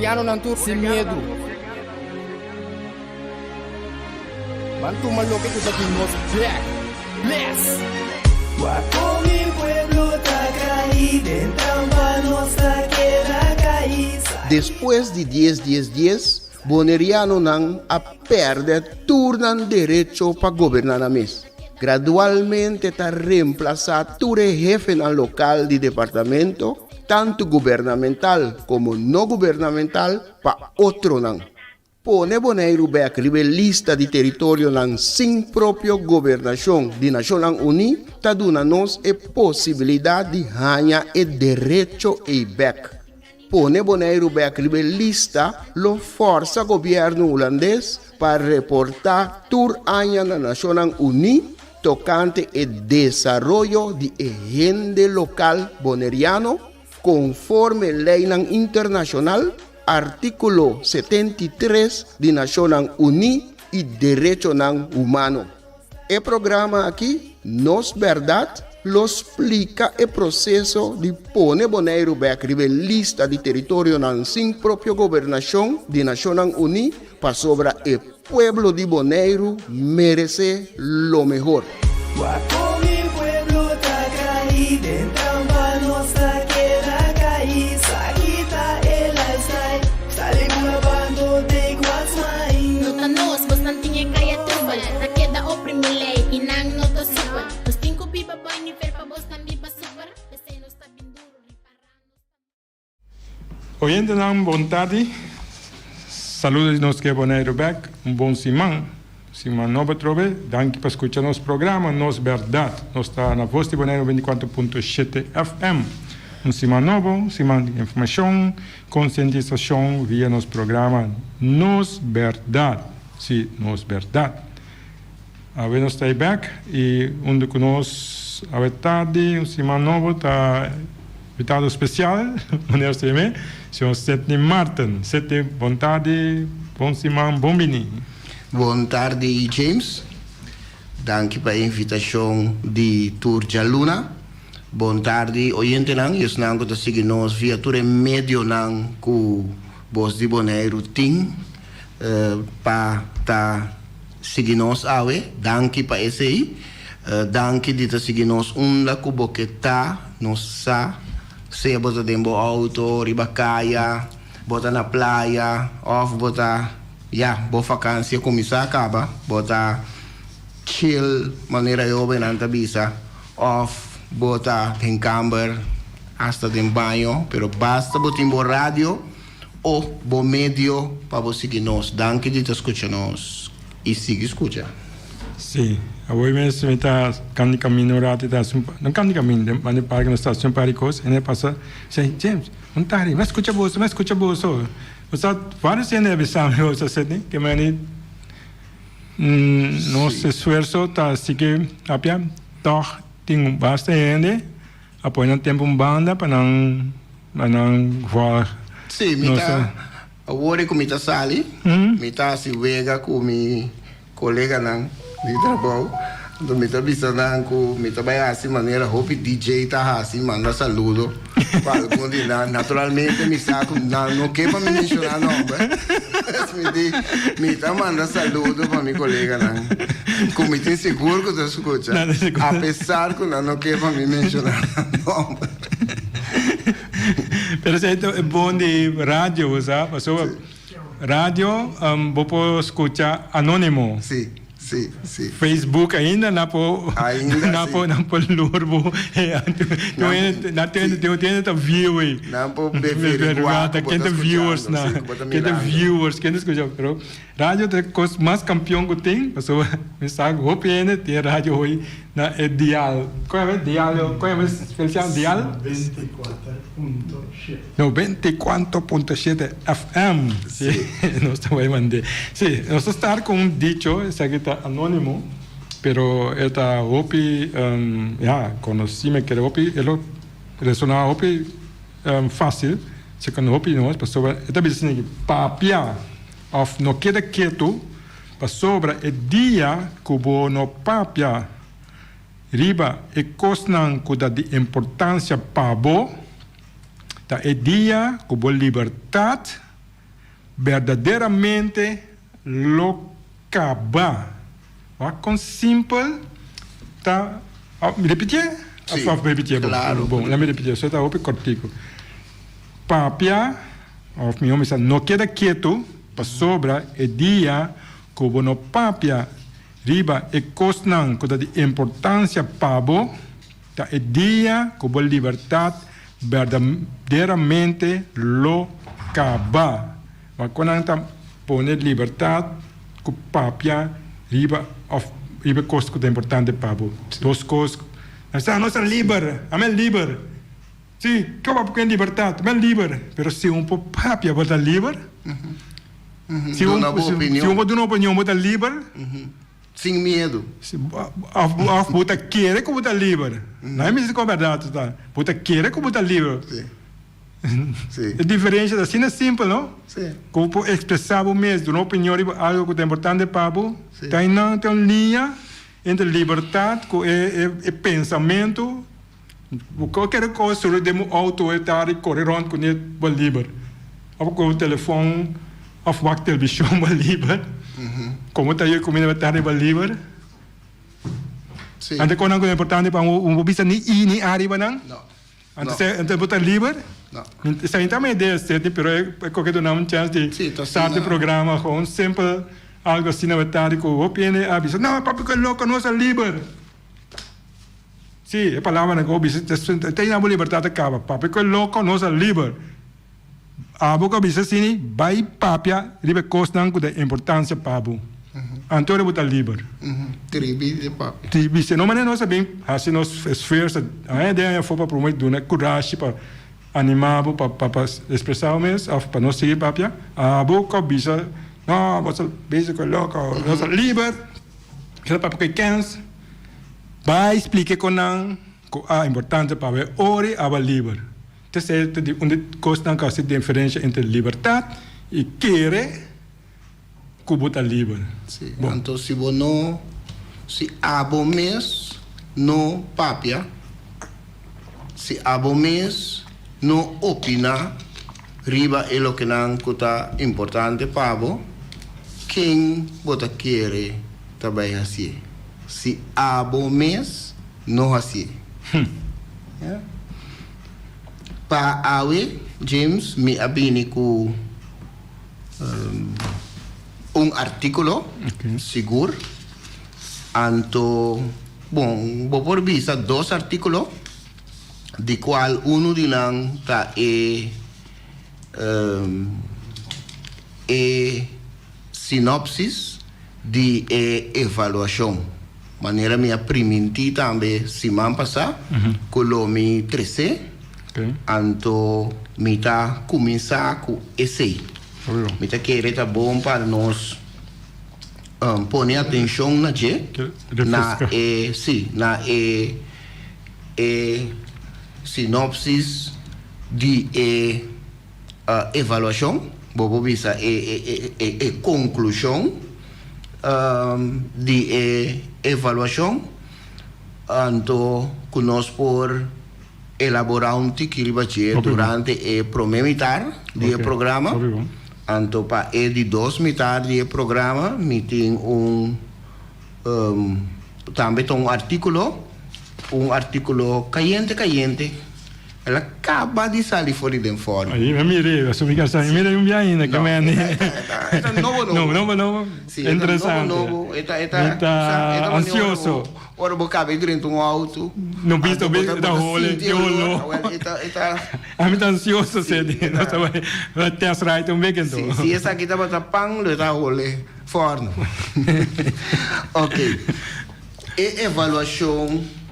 Bonerianonan tur sin miedu. Ban tuma loke ku ta di nos bek. Bless! Wak kon mi pueblo ta kai den trampa nos ta keda kai. Despues di dies dies dies, Bonerianonan a pèrdè tur nan derecho pa goberná nan mes. Gradualmente ta remplasá tur e hefenan lokal di departamento, tantu gubernamental komo no gubernamental, pa otronan. Pone Boneiru bèk riba e lista di teritorionan sin propio gobernashon di Nashonnan Uní ta duna nos e posibilidat di haña e derecho ei bèk. Pone Boneiru bèk riba e lista lo fòrsa gobièrnu hulandes pa reportá tur aña na Nashonnan Uní tokante e desaroyo di e hende lokal boneriano konforme leinan internashonal, artíkulo 73 di Nashonnan Uní i derechonan humano. E programa aki, Nos Bèrdat, lo splika e proseso di pone Boneiru bèk riba e lista di teritorionan sin propio gobernashon di Nashonnan Uní pasobra e pueblo di Boneiru meresé lo mehor. Wak kon mi pueblo ta kai den trampa nos ta keda kai sa kita e lifestyle sali bula bando take what's mine. No ta nos, bosnan tin e kaya trubel Ta keda oprimi lei i nan no ta supel Nos tin ku biba bai nivel pa bosnan biba super P'esei nos ta bin duru ripará nos ta. Oyentenan bon tardi, saludo di nos ke Boneiru bek, un bon siman, siman nobo atrobe, danki pa skucha nos programa Nos Bèrdat, nos ta na Vos di Boneiru 24.7 FM, un siman nobo, un siman di informashon, Konsientisashon via nos programa Nos Bèrdat, sí, Nos Bèrdat. Awe nos ta ei bèk i unda ku nos awe tardi, un siman nobo, ta invitado spesial, manera nos ta yam'é, señor Sidney Marten. Sidney, bon tardi, bon siman, bon bini. Bon tardi James, danki pa e invitashon di tur djaluna. Bon tardi oyentenan y esnan cu ta sigui nos via tur e medionan cu Bos di Boneiru tin pa ta sigui nos awe. Danki pa esey. Danki di ta sigui nos unda cu bo ke ta. Nos sa sea bo ta den bo auto, riba caya, bo ta na playa of bo ta ya bo vakantie cuminsa caba, bo ta chill manera e hobennan ta bisa. Of bo ta den kamber, hasta den baño, pero basta bo tin bo radio o bo medio pa bo sigui nos. Danki di ta skucha nos y sigui skucha. Sí, awor mes mi ta kanda camino un rato y ta haci un no kanda camino, den banda di parke nos ta haci un par di cos en e pasa say James un tardi mi a scucha boso mi a scucha boso bo sa varios hende a bisa mi bo sa Sidney ke meni Nos esfuerso ta sigui papia, tòg tin basta hende a pone nan tempu un banda pa nan pa nan vòlg Sí, mi nos. ta awor ku mi ta sali, mi ta hasi wega ku mi koleganan di trabou, anto mi ta bisa nan ku mi ta bai hasi manera hopi DJ ta hasi, manda saludo. Pa algun di nan, naturalmente mi sa ku nan no ke pa mi menshoná nòmber. Pues mi di, mi ta manda saludo pa mi koleganan ku mi tin sigur ku ta skucha, apesar ku nan no ke pa mi menshoná nan nòmber. Pero esei ta e bon di radio, bo sa, pasobra radio bo por skucha anónimo. Sí. Sí, sí. Facebook ainda na por Ainda na sí. por na por lur bo na tin tin tin ta view ei. Nan por averiguá ku bo Ken ta ta viewers skuchando, na sí, ku bo ta ken ta mirando. viewers ken ta skucha pero radio ta e kos mas kampion ku tin pasobra mi sa ku hopi hende tin radio hoy na e dial kon yama e dial kon yama e Feliciano dial? 94.7. 94.7 FM si nos ta bai mand'é si nos ta start ku un dicho esaki ta anonimo pero e ta hopi ya konosí mi kere hopi e lo resoná hopi fásil segun hopi di nos pasobra e ta bisa asina aki papia òf no keda ketu pasobra e dia ku bo no papia Riba e kosnan ku ta di importansia pa bo, ta e dia ku bo libertat berdaderamente lo kaba. Wak kon simpel ta. Mi repitié? Sí, Of repitié bon? claro. Bon, laat mi repitié. So ta hopi kortiku. Papia, of mihó mi sa, no keda ketu pasobra e dia ku bo no papia riba e kosnan ku ta di importansia pa bo, ta e dia ku bo libertat berdaderamente lo kaba. Ma kon nan ta pone libertat ku papia riba of riba e kos ku ta importante pa bo? Dos kos. Nan sa, nos ta liber, ami a liber. Si, ke bo papia ku libertat? Mi a liber. Pero si un por papia bo ta liber? Si un Duna bo opinion. Si un por duna opinion bo ta liber? Sin miedu. Of bo ta kere ku bo ta liber? Nan e mester ku bèrdat ta. Bo ta kere ku bo ta liber. Sí. E diferencia ta asina simpel, no? Sí. Cu bo por expresa bo mes, duna opinion riba algo cu ta importante pa bo. Sí. Ta einan ta un liña entre libertad cu e e pensamento. Bo cualkier cos solo den bo auto e ta di core rond cune bo liber. Of cu bo telefon of wak television bo liber. Como ta yu cuminda bo ta riba liber. Sí. Anto conan cu ta importante pa bo, bo bisa ni i ni a riba nan. No. Anto se anto bo ta liber? No. Esei ta mi idea seti, pero e koke duna un chance di Sí, ta start e asina. programa gewoon simpel, algo asina bo ta di ku hopi hende a bisa, no papi ku e loko nos a liber. Sí, e palabranan ku bo bisa ta yama bo libertat a kaba, papi ku e loko nos a liber. Abo ku a bisa asini, bai papia riba e kosnan ku ta importansia pa bo. Anto ora bo ta liber. Tribi di papia. Tribi. Si no manera nos a bin hasi nos esfuerso aña den aña afó pa promé duna kurashi pa animá bo pa pa ekspresá bo mes òf pa no sigui papia. Abo ku a bisa, no, bo ta bisa ku e loko, nos ta liber, kila papia ku e kens. Bai splika ku nan ku a importante pa bo e ora i abo liber. Tercer ta di un di cosnan cu haci diferencia entre libertad y kere cu bo ta liber. Sí, Bon. anto si bo no, si abo mes no papia, si abo mes no opiná riba e lokenan cu ta importante pa bo, ken bo ta kere ta bay hacié? Si abo mes no hacié. Ya. Pa awe, James, mi a bini ku un artíkulo, sigur. Anto, bon, bo por bisa dos artíkulo, di kual unu di nan ta e e sinopsis di e evaluashon. Manera mi a primintí tambe siman pasá ku lo mi tres'é, anto mi ta kuminsá ku esei. Mi ta kere ta bon pa nos pone atenshon na dje, na e, sí, na e e sinopsis di e evaluashon, bo por bisa e e konklushon. Di e evaluashon, anto ku nos por elaborá un tiki riba dje durante e promé mitar di e programa. Anto pa e di dos mitar di e programa mi tin un tambe ta un artíkulo, un artíkulo kayente kayente. El a caba di sali for di den forno. Ayi mi a mir'é, pasobra mi ka sa mi mira un bia ainda ke No, mende. e ta, e ta nobo nobo. Nobo nobo nobo. Si, e ta nobo Interesante. nobo. E ta, e ta, Mi ta sa, e ta manera ora ansioso. bo, ora bo caba drenta un auto, No bisto anto bo bi ta, ta bo ta hole, sinti e e olor. olor. Awel, e ta, e ta. Ami ta ansioso Si, sedi. e Nos ta. ta bai bai test ride un bek Si, anto. si esaki tabata pan, lo e ta hole forno. Ok. E evaluacion.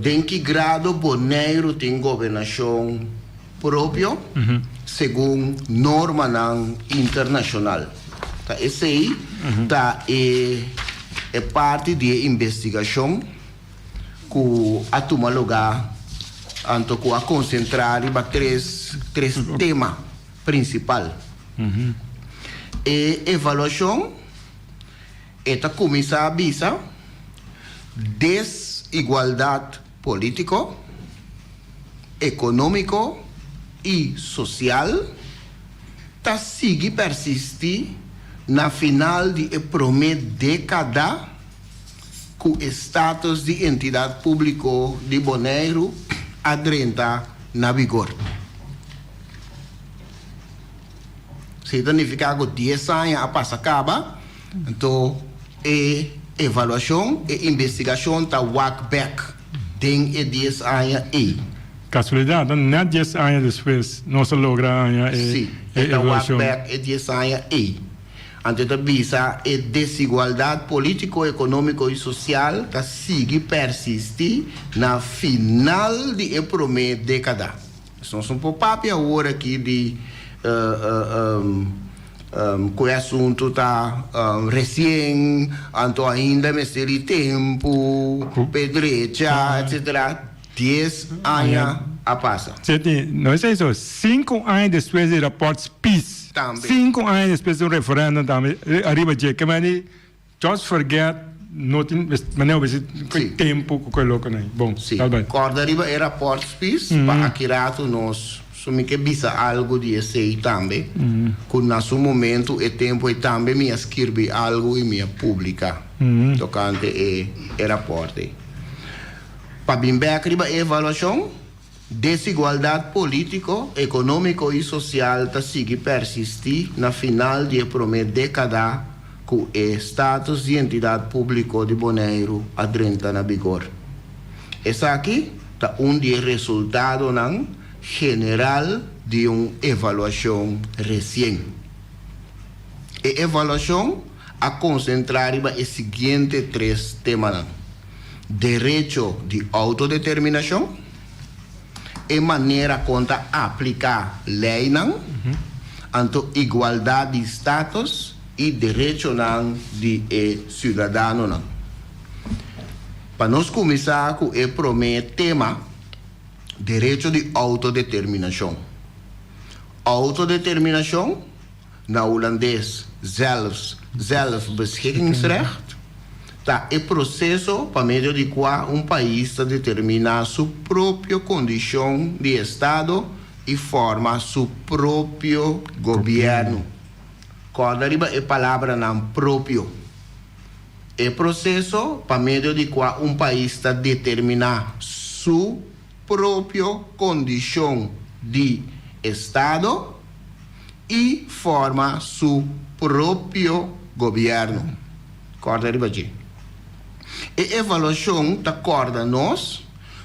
Den ki grado Boneiru tin gobernashon propio segun normanan internashonal? Ta esei ta e e parti di e investigashon ku a tuma lugá anto ku a konsentrá riba tres tres tema prinsipal. E evaluashon E ta kuminsá bisa desigualdat polítiko, ekonómiko i sosial. ta sigui persistí na final di e promé dékada ku e status di entidat públiko di Boneiru a drenta na vigor. Esei ta nifiká ku dies aña a pasa kaba, anto e evaluashon, e investigashon ta wak bèk den e dies aña ei. Kasualidat, no? Nèt dies aña despues nos a logra haña e Sí, e ta wak evaluashon. bèk e dies aña ei. Anto e ta bisa e desigualdat polítiko, ekonómiko i sosial ta sigui persistí na final di e promé dékada. Nos no por papia awor aki di ku e asuntu ta resien, anto ainda mester di tempu p'e drecha, etcetera. Dies aña a pasa. Seti, no es eso, sinku aña despues di raport Spies, Tambe. sinku aña despues di un referendum tambe ariba dje, ke mandi just forget no tin manera bo bisa Sí. tempu ku koe loko nan. Bon, Sí. tal bai. Kòrda riba e raport Spies, pa aki ratu nos su mi ke bisa algu di esei tambe, ku na su momentu e tempu ei tambe mi a skirbi algu i mi a publiká tokante e e raport ei. Pa bin bek riba e evaluashon, desigualdat polítiko, ekonómiko i sosial ta sigui persistí na final di e promé dékada ku e status di entidat públiko di Boneiru a drenta na bigor. Esaki ta un di e resultadonan general di un evaluashon resien. E evaluashon a konsentrá riba e siguiente tres temanan. derecho di outodeterminashon, e manera kon ta apliká leinan, anto igualdat di status i derechonan di e siudadanonan. Pa nos kuminsá ku e promé tema, derecho di outodeterminashon. Outodeterminashon, na hulandes zelfs, zelfbeschikkingsrecht, ta e proseso pa medio di kua un pais ta determiná su propio kondishon di estado i forma su propio gobièrnu. Kòrda riba e palabranan propio. E proseso pa medio di kua un pais ta determiná su propio kondishon di estado i forma su propio gobièrnu. Kòrda riba dje. E evaluashon ta kòrda nos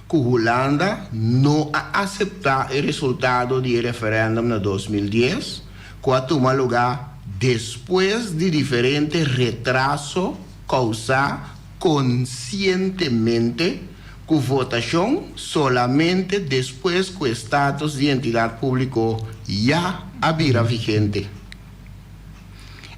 ku Hulanda no a aseptá e resultado di e referèndum na 2010, ku a tuma lugá despues di diferente retraso kousá konsientemente ku votashon solamente despues ku e status di entidat públiko ya a bira vigente.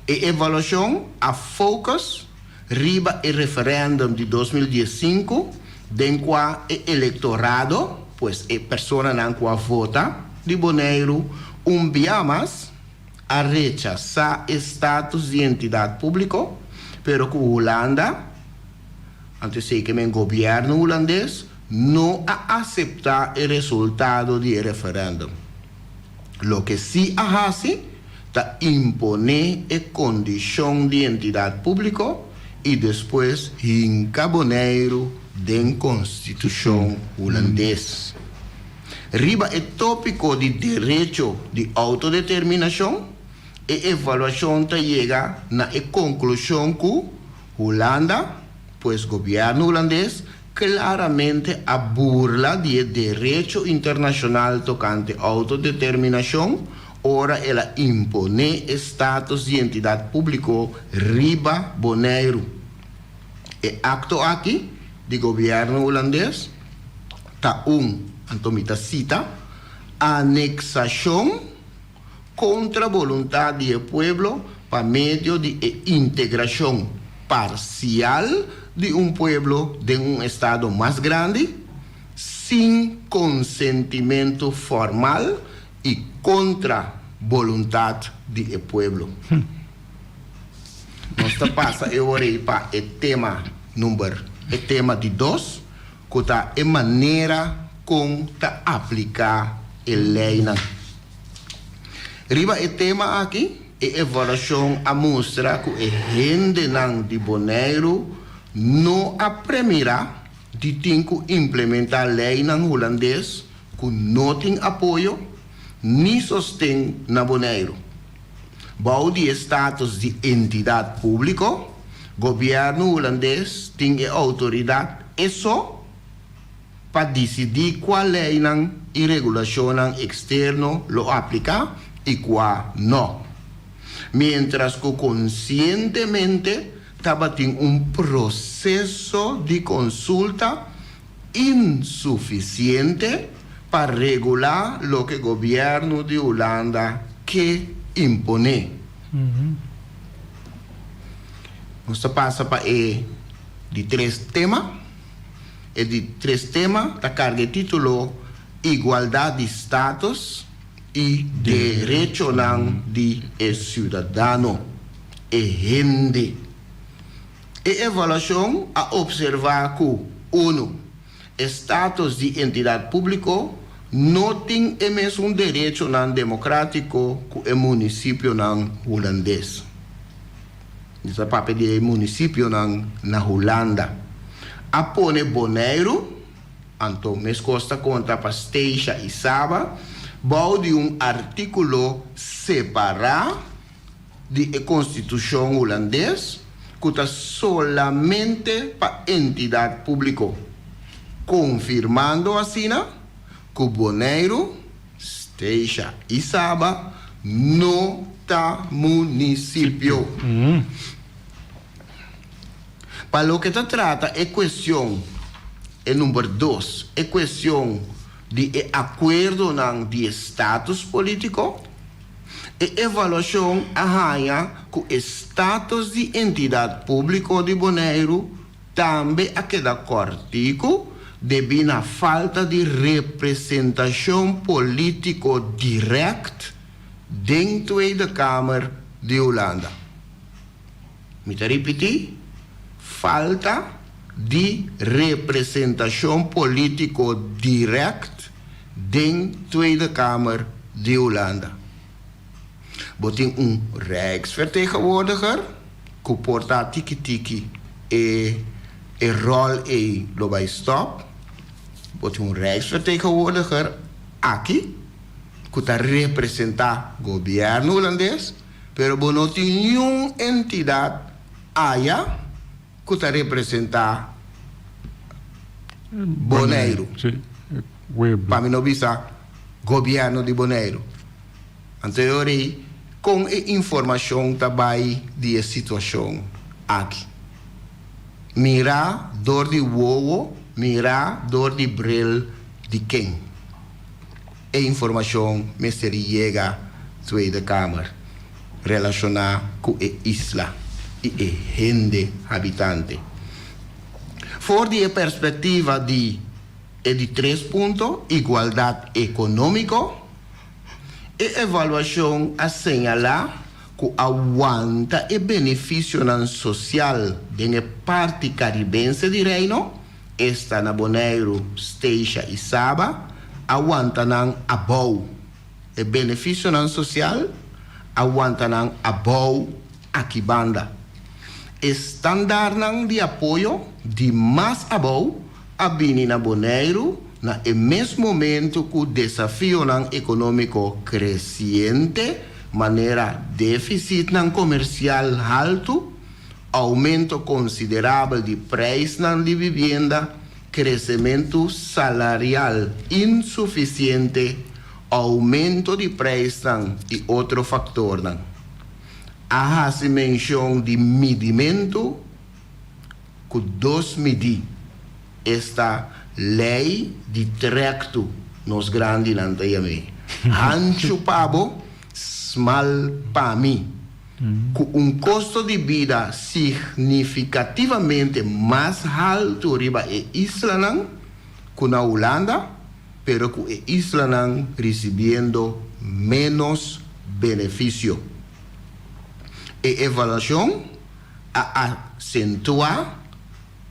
E evaluashon a focus riba e referèndum di 2015 den kua e elektorado, pues e personanan ku a vota, di Boneiru un bia mas a rechasá e status di entidat públiko, pero ku Hulanda, Anto esei ke men gobièrnu hulandes no a aseptá e resultado di e referèndum. Loke sí a hasi ta imponé e kondishon di entidat públiko i despues hinka Boneiru den konstitushon hulandes. Riba e tópiko di derecho di outodeterminashon, e evaluashon ta yega na e konklushon ku Hulanda, pues gobièrnu hulandes, klaramente a burla di e derecho internashonal tokante outodeterminashon ora el a imponé e status di entidat públiko riba Boneiru. E akto aki di gobièrnu hulandes ta un, anto mi ta sita, aneksashon kontra boluntat di e pueblo pa medio di e integrashon parsial di un pueblo den un estado mas grandi, sin konsentimentu formal i kontra boluntat di e pueblo. Nos ta pasa e ora ei pa e tema number, e tema di dos, ku ta e manera kon ta apliká e leinan. Riba e tema aki e evaluashon a mustra ku e hendenan di Boneiru no a premirá di tin ku implementá leinan hulandes ku no tin apoyo ni sosten na Boneiru. Bou di e status di entidat públiko, gobièrnu hulandes tin e outoridat e so pa disidí kua leinan i regulashonnan eksterno lo apliká i kua nò. Miéntras ku konsientemente tabatin un proseso di konsulta insufisiente pa regulá loke gobièrnu di Hulanda ke imponé. Nos ta pasa pa e di tres tema. E di tres tema ta karga e título Igualdat di status i derechonan di e siudadano, e hende. E evaluashon a opservá ku, unu, e status di entidat públiko no tin e mesun derechonan demokrátiko ku e munisipionan hulandes. Mi ta papia di e munisipionan na Hulanda. A pone Boneiru, anto meskos ta konta pa Statia i Saba, bou di un artíkulo separá di e konstitushon hulandes ku ta solamente pa entidat públiko, konfirmando asina ku Boneiru, Statia i Saba no ta munisipio. Pa loke ta trata e kuestion, e number dos, e kuestion di e akuerdonan di e status polítiko, e evaluashon a haña ku e status di entidat públiko di Boneiru tambe a keda kòrtiku debí na falta di representashon polítiko dirèkt den Tweede Kamer di Hulanda. Mi ta ripití, falta di representashon polítiko dirèkt den Tweede Kamer di Hulanda. Bo tin un Rijksvertegenwoordiger ku por ta tiki tiki e e ròl ei lo bai stòp. Bo tin un Rijksvertegenwoordiger aki ku ta representá gobièrnu hulandes. Pero bo no tin niun entidat aya ku ta representá Boneiru. Pa mi no bisa gobièrnu di Boneiru. Anto e ora ei kon e informashon ta bai di e situashon aki? Mirá dor di wowo, mirá dor di bril di ken? E informashon mester yega Tweede Kamer relashoná ku e isla i e hende habitante. For di e perspektiva di e di tres punto, igualdat ekonómiko, e evaluashon a señalá ku a wanta e benefisionan sosial den e parti karibense di Reino, esta na Boneiru, Statia i Saba, a wanta nan abou. E benefisionan sosial a wanta nan abou aki banda. E standaardnan di apoyo di mas abou a bini na Boneiru na e mes momento ku desafionan ekonómiko kresiente manera défisitnan komersial haltu, Oumento konsiderabel di preisnan di bibienda, kresementu salarial insufisiente, oumento di preisnan i otro faktornan. A hasi menshon di midimentu ku dos midí, esta lei di trèktu, nos grandinan ta yam'é, hanchu pa bo, smal pa mi. Ku un kosto di bida signifikativamente mas haltu riba e islanan ku na Hulanda, pero ku e islanan risibiendo ménos benefisio. E evaluashon a asentuá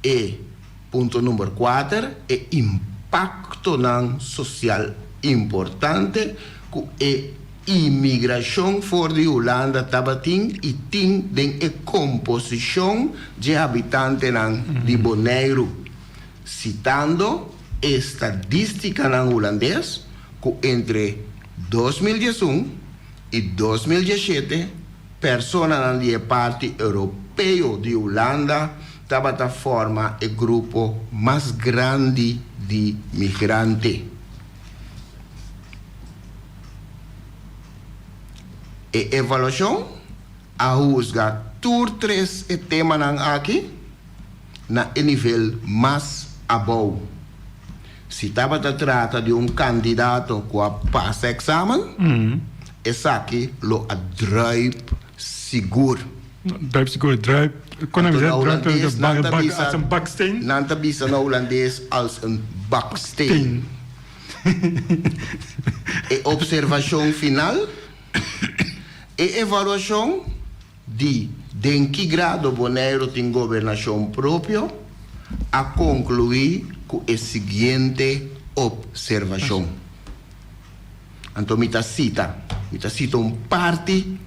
e punto number kuater, e impaktonan sosial importante ku e. imigrashon for di Hulanda tabatin i tin den e komposishon dje habitantenan di Boneiru, sitando estadístikanan hulandes ku entre 2011 i 2017 personanan di e parti europeo di Hulanda tabata forma e grupo mas grandi di migrante. E evaluashon a husga tur tres e temanan aki na e nivel mas abou. Si tabata trata di un kandidato ku a pasa eksamen, esaki lo a druip sigur. Druip sigur, druip, kon nan bisa druip als een baksteen? Nan ta bisa na hulandes als een baksteen. E observashon final, E evaluashon di den ki grado Boneiru tin gobernashon propio a konkluí ku e siguiente observashon. Anto mi ta sita, mi ta sita un parti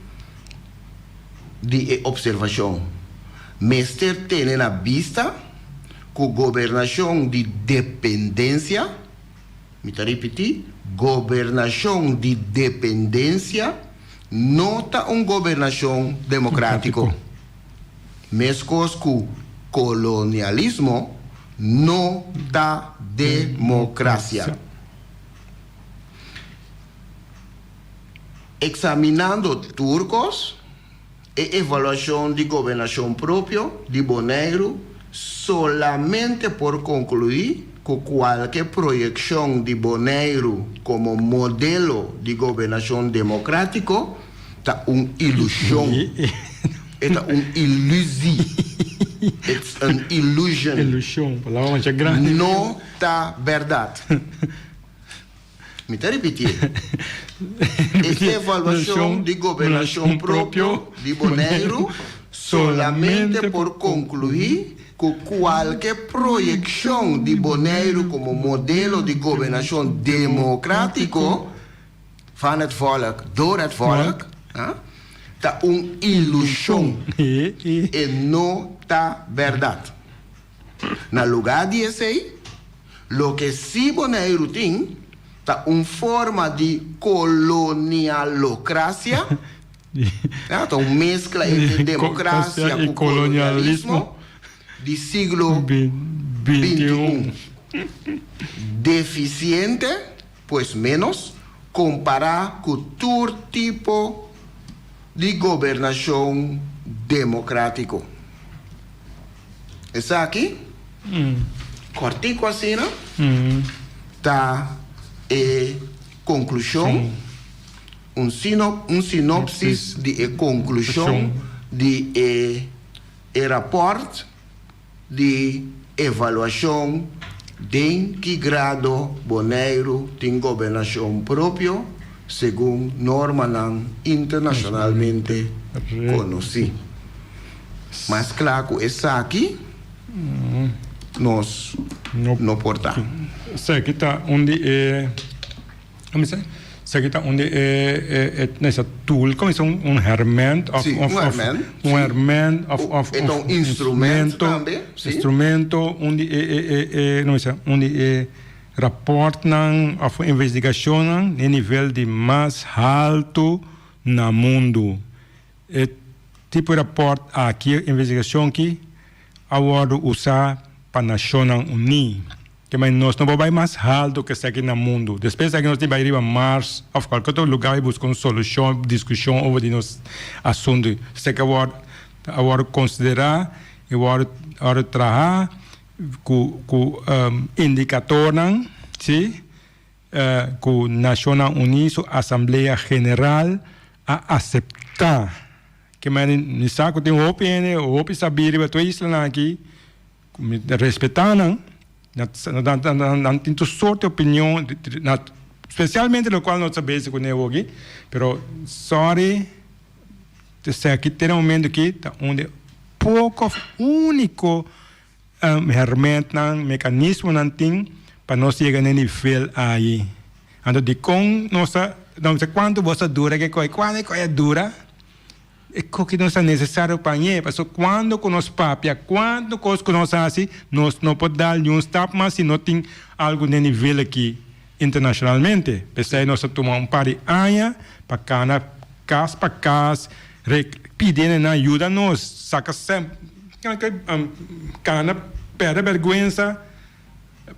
di e observashon, Mester tene na bista ku gobernashon di dependensia, mi ta ripití, gobernashon di dependensia no ta un gobernashon demokrátiko, meskos ku kolonialismo no ta demokrasia. Eksaminando tur kos, e evaluashon di gobernashon propio di Boneiru solamente por konkluí ku kualke proyekshon di Boneiru komo modelo di gobernashon demokrátiko ta un ilushon. E ta un ilusie. It's an illusion. No ta bèrdat. Mi ta ripitié, e evaluashon di gobernashon propio di Boneiru solamente por konkluí ku kualke proyekshon di Boneiru komo modelo di gobernashon demokrátiko, van het volk, door het volk, ta un ilushon, e no ta bèrdat. Na lugá di esei, loke sí Boneiru tin ta un forma di kolonialokrasia, ya, ta un meskla entre demokrasia ku kolonialismo di siglo 21. Defisiente, pues ménos, kompará ku tur tipo di gobernashon demokrátiko. Esaki, kòrtiku asina, ta e konklushon, un un sinopsis di e konklushon di e e rapòrt di evaluashon den ki grado Boneiru tin gobernashon propio segun normanan internashonalmente konosí. Mas kla ku esaki nos no por ta. Esaki ta un di e, como se, esaki ta un di e, e, e tool, como se, un herment of, Sí, of, un herment, un sí. herment of, of, E ta un instrumento tambe, sí. Instrumento, un di e, e, e, e, como se, un di e raportnan of investigacionnan den nivel di mas halto na mundo. E tipo di rapòrt aki, e investigashon aki, a wòrdu usá pa Nashonnan Uní. Ke manera nos no por bai mas haltu ke esaki na mundu. Despues esaki nos tin bai riba Mars òf kualke otro lugá i buska un solushon, diskushon over di nos asuntu. Esaki a wòrdu a wòrdu konsiderá i wòrdu wòrdu trahá ku ku indikatornan, si. Ku Nashonnan Uní su Asamblea General a aseptá. Ke manera mi sa ku tin hopi hende, hopi sabí riba tur e islanan aki, ku mi ta respetá nan, nan tin tur sorti opinion, spesialmente lokual nos ta bezi kuné awoki, pero sorry, esaki te na momento aki ta un di e poko òf úniko Hermentnan, mekanismonan tin pa nos yega na e nivel ayi. Anto dikon nos ta. No sa kuantu boso a dura ke koi, kuantu e koi a dura? E koki nos ta nesesario pa ñe, paso kuando ku nos papia, kuantu kos ku nos hasi, nos no por dal niun stap mas si no tin algu den nivel aki internashonalmente. P'esei nos a tuma un par di aña pa kana kas pa kas, pidi nan yuda nos saka kana pèrdè bèrgwensa.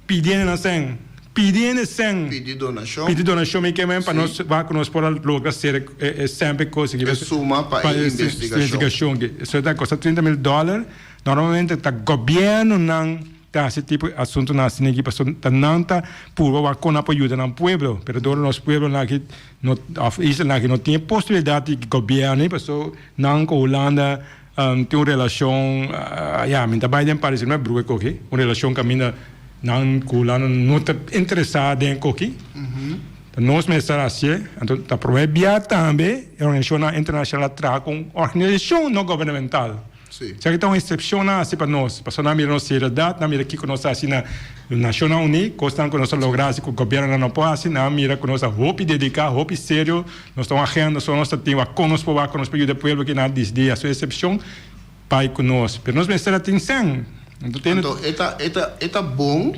Pidi hende nan sèn. Pidi hende sèn. Pidi donashon. Pidi donashon mi ke men pa nos wak ku nos por a logra sera e sèn pa e kos aki. E suma pa e investigashon. Investigashon aki. Eso ta kosta trinta mil dòler. Normalmente ta gobièrnunan ta hasi tipo di asuntunan asina aki pasobra ta nan ta purba wak kon nan por yuda nan pueblo. Pero dor nos pueblonan aki no òf islanan aki no tin e posibilidat di gobièrnu pasobra nan ku Hulanda Tin un relashon, ya, mi ta bai den Paris, no e brua e koki, un relashon kaminda nan ku Hulanda no ta interesá den e koki. Ta nos mester hasié. Anto ta promé bia tambe e organisashonnan internashonal a traha ku un organisashon no gubernamental. Esaki ta un eksepshon nan hasi pa nos, pasobra nan mira nos seriedat, nan mira kiko nos ta hasi na Nashonnan Uní, kosnan ku nos a logra hasi ku gobièrnunan no por hasi, nan a mira ku nos ta hopi dediká, hopi serio. Nos ta un agenda so nos ta tin wak kon nos por wak kon nos por yuda e pueblo ki nan disdi a su excepcion bai ku nos pero nos mester a tin sèn anto e ta e ta e ta bon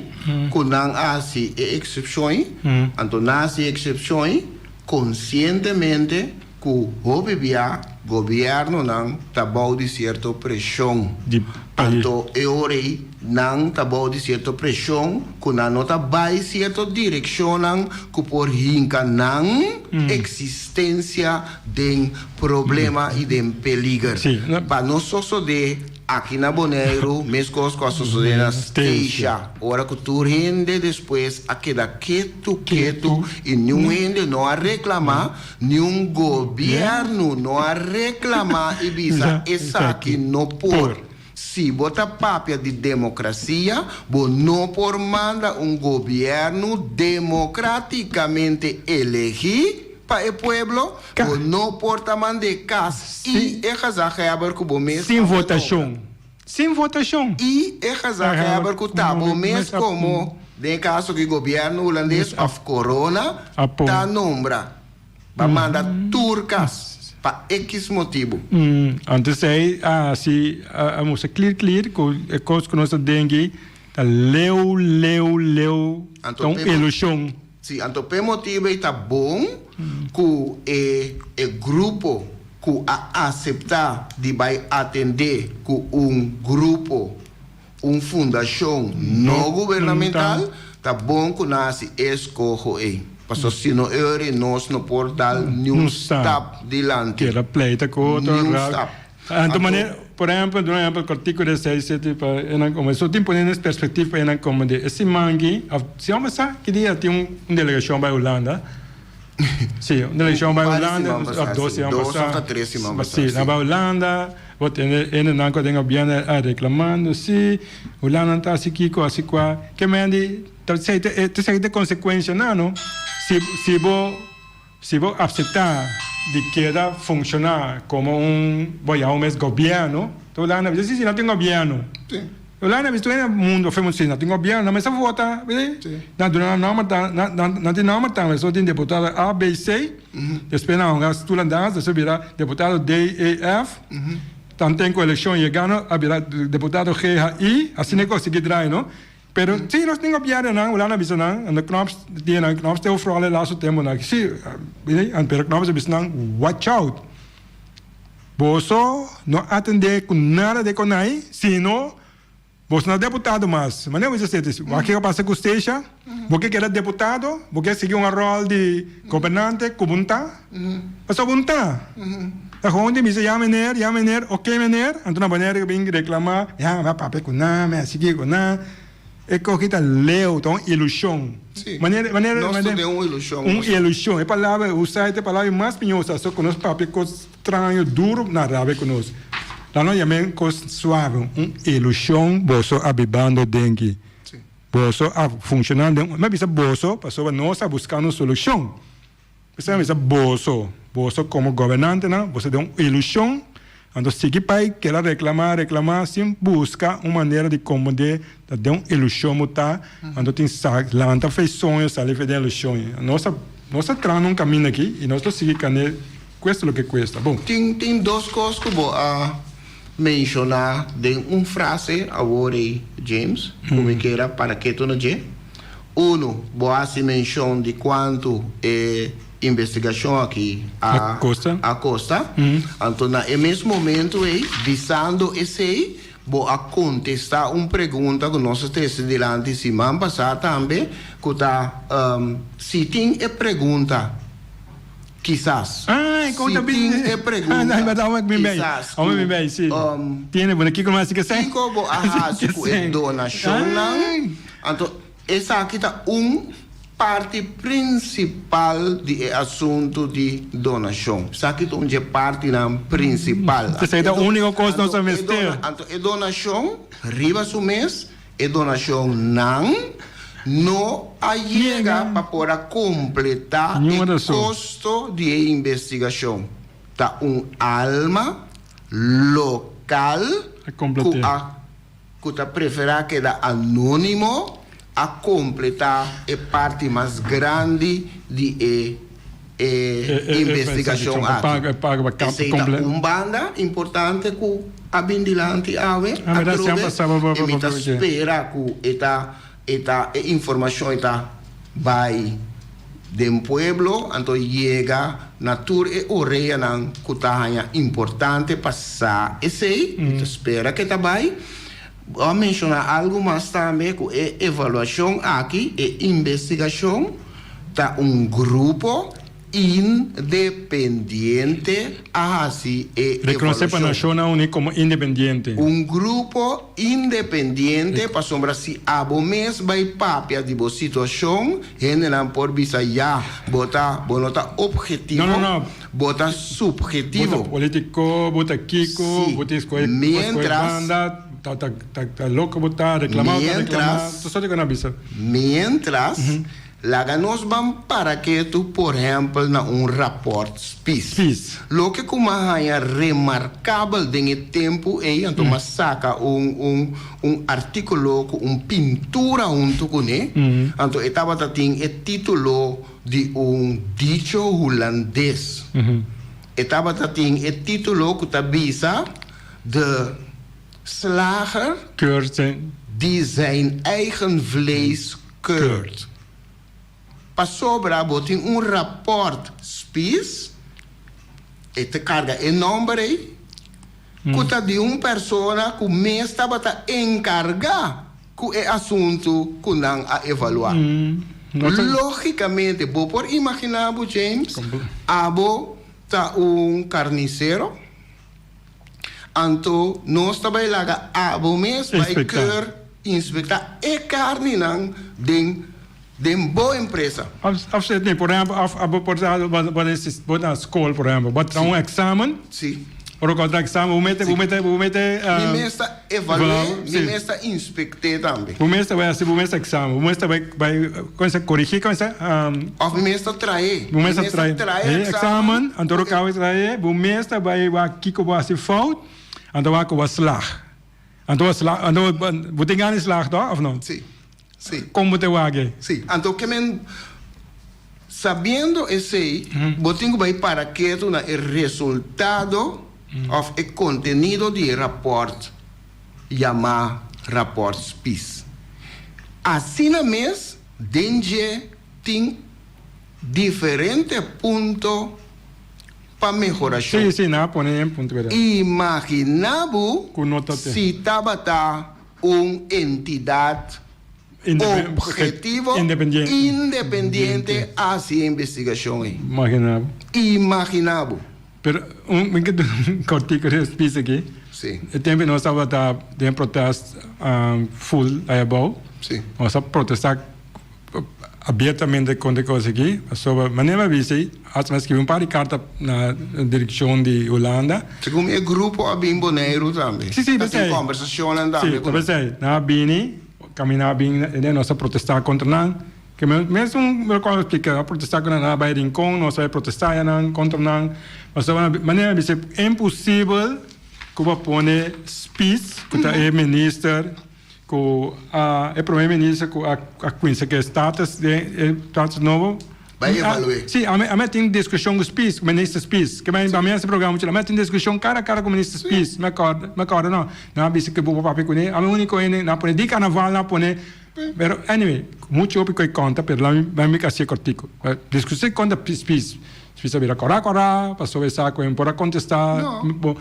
ku nan a hasi e excepcion ei anto nan a hasi e excepcion ei konsientemente ku hopi bia gobiernonan ta bou di sierto preshon anto e ora ei Nan ta bou di sierto preshon ku nan no ta bai sierto direkshonnan ku por hinka nan eksistensia den problema i den peliger. Pa no sosodé aki na Boneiru meskos ku a sosodé na Statia, ora ku tur hende despues a keda ketu ketu i niun hende no a reklamá, niun gobièrnu no a reklamá i bisa esaki no por. Si bo ta papia di demokrasia, bo no por manda un gobièrnu demokratikamente elegí pa e pueblo, bo no por ta mand'é kas i e gezaghebber ku bo mes Sin votashon. Sin votashon. I e gezaghebber ku ta bo mes komo, den e kaso aki gobièrnu hulandes òf korona, ta nombra. Ba manda tur kas pa ekis motibu. Antes ei a hasi a mustra klir klir ku e kos ku nos ta den aki ta leu leu leu ta un ilushon. Si, anto p'e motibu ei ta bon ku e e grupo ku a aseptá di bai atendé ku un grupo, un fundashon no gubernamental, ta bon ku nan hasi e eskoho ei. Pasobra si no e ora ei nos no por dal niun stap dilanti. Keda pleita ku otro. Niun stap. Anto manera, por ehempel, duna un ehempel kòrtiku di seis seti pa enan komo so tin pone nes perspektiva pa enan komo di e siman aki òf siman pasá ki dia tin un delegashon bai Hulanda. Si, un delegashon bai Hulanda òf dos siman pasá. Dos òf tres siman pasá. Si, nan bai Hulanda. Bo tende hendenan ku a den gobièrnu a reklamando, si, Hulanda ta hasi kiko, hasi kua. Ke men di, ta esei ta esei ta e konsekuenshanan, no? Si, si bo, si bo aseptá di keda funshoná komo un, bo yama mes gobièrnu, ta Hulanda bisa, si, si, nan tin gobièrnu. Hulanda bisa tur hende mundu afirma, si, nan tin gobièrnu, nan mester vota, nan duna nan nòmber, nan, nan tin nòmber tambe, so tin deputado A, B, C. Despues nan hunga stoel en dans, despues bira deputado D, E, F. Tanten ku elekshon yega no a bira deputado G, H, I. Asina e kos sigui draai no. Pero si nos tin gobièrnunan, Hulanda a bisa nan, en de Knops di nan, Knops te overal e laatste temponan aki. Si, pero Knops a bisa nan, watch out. Boso no atendé ku nada de konai, sino Boso no ta deputado mas. Manera bo bisa seti, wak kiko pasa ku Stacia? Bo ke keda deputado? Bo ke sigui un ròl di gobernante ku bo n'ta? Pasobra bo n'ta. Ta gewoon di bisa ya meneer, ya meneer, oke meneer. Anto na Bonaire ke bin reklamá, ya mi a papia ku nan, mi a sigui ku nan. E koki ta leu, ta un ilushon. Manera, manera, Nos ta den un ilushon. Un ilushon. E palabra usa e palabra mas piña usa, so ku nos papia kos. Straño duro na rabia ku nos. La no yam'é kos suave, un ilushon boso a bibando den ki. Boso a funshoná den un, mi a bisa boso pasobra nos a buska un solushon. P'esei mi a bisa boso, boso komo gobernantenan, boso den un ilushon, anto sigui pai keda reklamá, reklamá sin buska un manera di komprendé ta den un ilushon bo ta, anto tin sa lanta fe soño sali fe den ilushon. Nos a. Nos ta trahando un kaminda aki i nos lo sigui kane kuesta loke kuesta. Bon. Tin tin dos kos ku bo a menshoná den un frase awor ei, James, ku mi kier a para ketu na dje. Unu, bo a hasi menshon di kuantu e investigashon aki a a kosta. Anto na e mes momentu ei, bisando esei, Bo a kontestá un pregunta ku nos a trese dilanti siman pasá tambe, ku ta, Si tin e pregunta, kisas, si tin e pregunta, kisas ku, kiko bo a hasi ku e donashonnan? Anto, esaki ta un parti prinsipal di e asuntu di donashon. Esaki ta un dje partinan prinsipal. Esei ta úniko kos nos a mester. Anto e donashon riba su mes, e donashonnan no a yega pa por a kompletá e kosto di e investigashon. Ta un alma lokal ku a. ku ta preferá keda anónimo a kompletá e parti mas grandi di e e investigashon aki. Esei ta un banda importante ku a bin dilanti awe atrobe i mi ta spera ku e ta e ta e informashon e ta bai den pueblo anto yega na tur e oreanan ku ta haña importante pa sa esei. Mi ta spera ku e ta bai. Bo a menshoná algu mas tambe ku e evaluashon aki, e investigashon, ta un grupo Independiente a hasi e Rekonosé pa evaluashon. Nashonnan Uní komo independiente. Un grupo independiente pasobra si abo mes bai papia di bo situashon, hendenan por bisa ya, bo ta, bo no ta ophetivo, No, no, no. bo ta subhetivo. Bo ta politiko, bo ta kiko, Si. bo tin skohe, bo skohe Mientras. banda, ta, ta, ta, ta loko bo ta, reklamá bo ta reklamá, Mientras. tur sorto ku nan a bisa. Mientras. Laga nos ban para ketu por ehèmpel na un rapòrt Spies. Spies. Loke ku m'a haña remarkabel den e tempu ei, anto m'a saka un un un artíkulo ku un pintura huntu kuné, anto e tabata tin e título di un dicho hulandes. E tabata tin e título ku ta bisa De slager Keurt zijn. die zijn eigen vlees keurt. Pasobra bo tin un rapòrt Spies, e ta karga e nòmber ei, ku ta di un persona ku mes tabata enkargá ku e asuntu ku nan a evaluá. Lógikamente, bo por imaginá bo, James, abo ta un karnisero, Anto nos ta bai laga abo mes bai keur inspektá e karninan den den bo empresa. Of si tin, por ehempel, of abo por ta bo na skol, por ehempel, bo ta un eksamen. Si. Ora ku bo ta eksamen, bo mete, bo mete, bo mete. Mi mes ta evalu'é, mi mes ta inspekt'é tambe. Bo mes ta bai hasi bo mes eksamen, bo mes ta bai bai kon korigí kon sa. Of mi mes ta trae. Bo mes ta trae e eksamen, anto ora ku bo trae, bo mes ta bai wak kiko bo hasi fout, anto wak ku bo a slag. Anto bo a slag, anto bo tin gana di slag to of no? Si, si. Kon bo ta wak ei? Si, anto ke men sabiendo esei, bo tin ku bai para ketu na e resultado of e kontenido di e rapòrt yamá Rapòrt Spies. Asina mes den dje tin diferente punto pa mehorashon. Sí, sí, nan a pone en punto berdad. Imaginá bo Ku no ta te. si tabata un entidat Objetivo, Independiente. independiente a hasi e investigashon ei. Imaginá bo. Imaginá bo. Pero un mi ke duna un kortiko di speech aki. Sí. E tempu nos tabata den protest full aya abou. Sí. Nos a protestá abiertamente kontra e kos aki. Pasobra manera mi a bisa ei, hasta mi a skibi un par di karta na direkshon di Hulanda. Segun mi e grupo a bin Boneiru tambe. Sí, sí, Ta tin p'esei. kòmbersashonnan tambe Sí, ku ta nan. p'esei. Nan a bini. Caminda bin den nos a protesta contra nan. Ke mesun locual a splica, a protesta cu nan a bay Rincon, nos a bay protesta ayanan contra nan. Pasobra manera mi bisa imposibel cu bo a pone Spies cu ta e minister cu a e prome minister cu a cuminsa cu e status den e status nobo. Bai evalu'é. Sí, ami ami a tin diskushon ku Spies, ku minister Spies. Ke mi ami a hasi programa muchu, ami a tin diskushon kara a kara ku minister Spies. Mi a kòrda, mi a kòrda no. Nan a bisa ku bo por papia kuné. Ami úniko hende nan a pone di karnaval nan a pone. Pero anyway, muchu hopi ku e konta, pero lami mi hasié kòrtiku. Diskushon konta Spies. Spies a bira kòrá kòrá pasobra e sa ku e no por a kontestá. Bo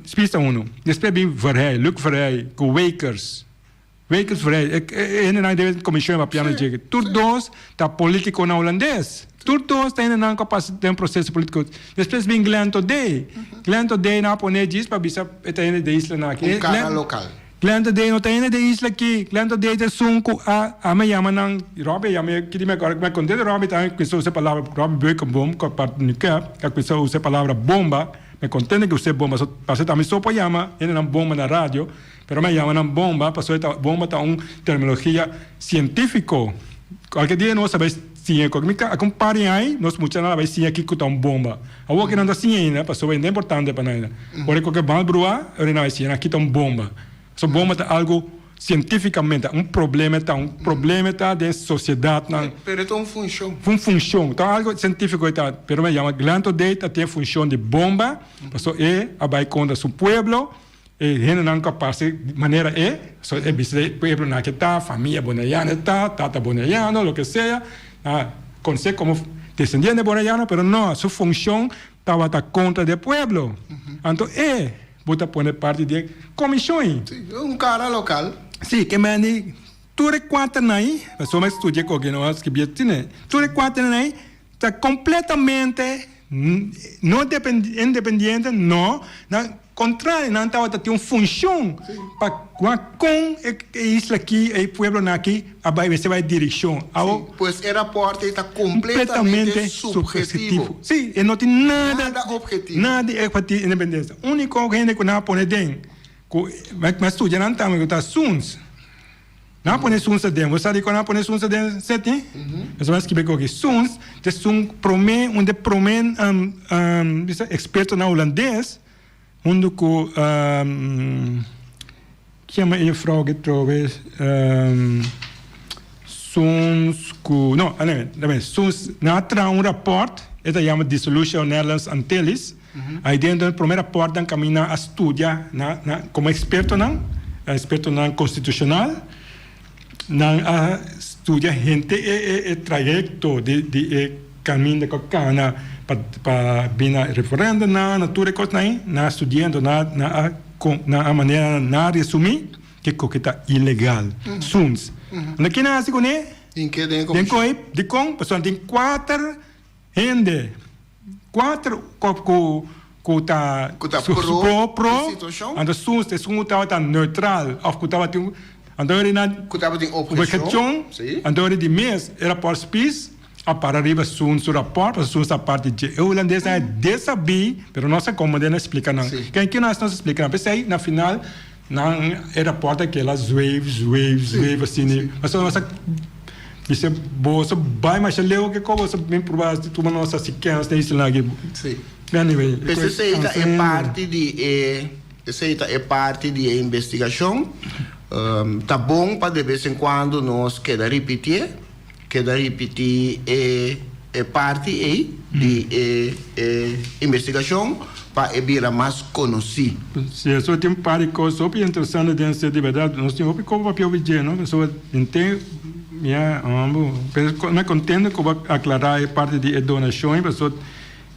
Spies ta unu. Despues bin Verheij, Luc Verheij ku Wakers. Wakers Verheij, e hendenan debe komishon e papiando dje. Tur dos ta politikonan hulandes. Tur dos ta hendenan ku a pasa den proseso politiko. Despues bin Glenn Todé. Glenn Todé nan a pone djis pa bisa e ta hende di e islanan aki. Un kara lokal. Glenn Todé no ta hende di e isla aki. Glenn Todé ta esun ku a a mi yama nan, Robbie a yama e, kidi mi akòrda ku mi a kontenta Robbie tambe kuminsá usa e palabra, Robbie Beukenboom ku a parti di Nukèp, a kuminsá usa e palabra bomba. Mi kontenta ku us'é bomba, so parse ta mi so por yama hendenan bomba na radio. Pero mi a yama nan bomba pasobra ta bomba ta un terminologia cientifico. Cualkier dia nos a bay siña cu mi a un par di aña nos muchanan a bay siña kico ta un bomba. Awor ki nan ta siña ainda pasobra ainda importante pa nan ainda. Ora cu ban brua ora nan bay siña nan ki ta un bomba. So bomba ta algo cientificamente un problema ta un problema ta den sociedadnan. Pero e ta un funcion. Un funcion ta algo cientifico e ta pero mi a yama Glenn Todate ta tin e funcion di bomba pasobra e a bay contra su pueblo. E hendenan ku a pasa di manera e, so e bisa e pueblonan ke ta, famia boneriano e ta, tata boneriano, loke sea, nan a konosé komo desendiente boneriano, pero no, su funshon tabata kontra di e pueblo. Anto e bo ta pone parti di e komishon ei. Sí, un kara lokal. Sí, ke mende tur e kuaternan ei, pasobra mi a studia koke no a skibí asina, tur e kuaternan ei ta kompletamente no independiente, no, nan kontrario nan tabata tin un funshon pa wak kon e isla aki, e pueblonan aki a bai mester bai direkshon. Sí, pues e rapòrt ei ta kompletamente subhetivo. Sí, e no tin nada, nada objetivo. Nada di objetivo independensia. Úniko hende ku nan a pone den, ku mi a studia nan tambe ku ta Soens. Nan a pone Soens aden. Bo sa dikon nan a pone Soens aden, Seti? Pasobra nan skibi koki. Soens ta esun promé, un di e promé bisa ekspertonan hulandes huntu ku kiema e juffrouw ke trobe Soens ku no, anyway, Soens nan a traha un rapòrt e ta yama Dissolution of Netherlands Antilles. Ai dentro e prome raportnan kaminda a studia na na komo ekspertonan, ekspertonan konstitushonal, nan a studia henter e e e trayekto di di e kaminda ku a kana pa pa bin na referendunan, na tur e kosnan ei, nan a studia enton nan a nan a kon nan a manera nan a resumí kiko ke ta ilegal. Soms. Anto ke nan a hasi kuné? Den ke den e Den komishon. koe, dikon? Pasobra nan tin kuater hende. Kuater kop ku ku ta Ku ta pro pro e situashon. Anto soms esun ku tabata neutral òf ku tabatin anto ora nan Ku tabatin obheshon, si. Anto ora di mes e rapòrt Spies a para riba esun su rapòrt pasobra esun ta parti dje e hulandesnan a desabí pero nos a komo den a splika nan. Si. Ken nos a splika nan p'esei na final Nan e raport a kela zweef, zweef, zweef asina. Pasobra nos a bisa boso bai masha leu ke ko boso bin proba tuma nos hasi kens den isla aki. Sí. Anyway, Pues esei ta e parti di e esei ta e parti di e investigashon. Ta bon pa de bes en kuando nos keda ripitié, keda ripití e e parti ei di e e investigashon pa e bira mas konosí. Si, eso tin un par di kos hopi interesante den esei, di bèrdat nos tin hopi koba papia hopi dje, no? Pasobra henter mi a hombo, pero mi a kontento ku bo a aklará e parti di e donashon ei, pasobra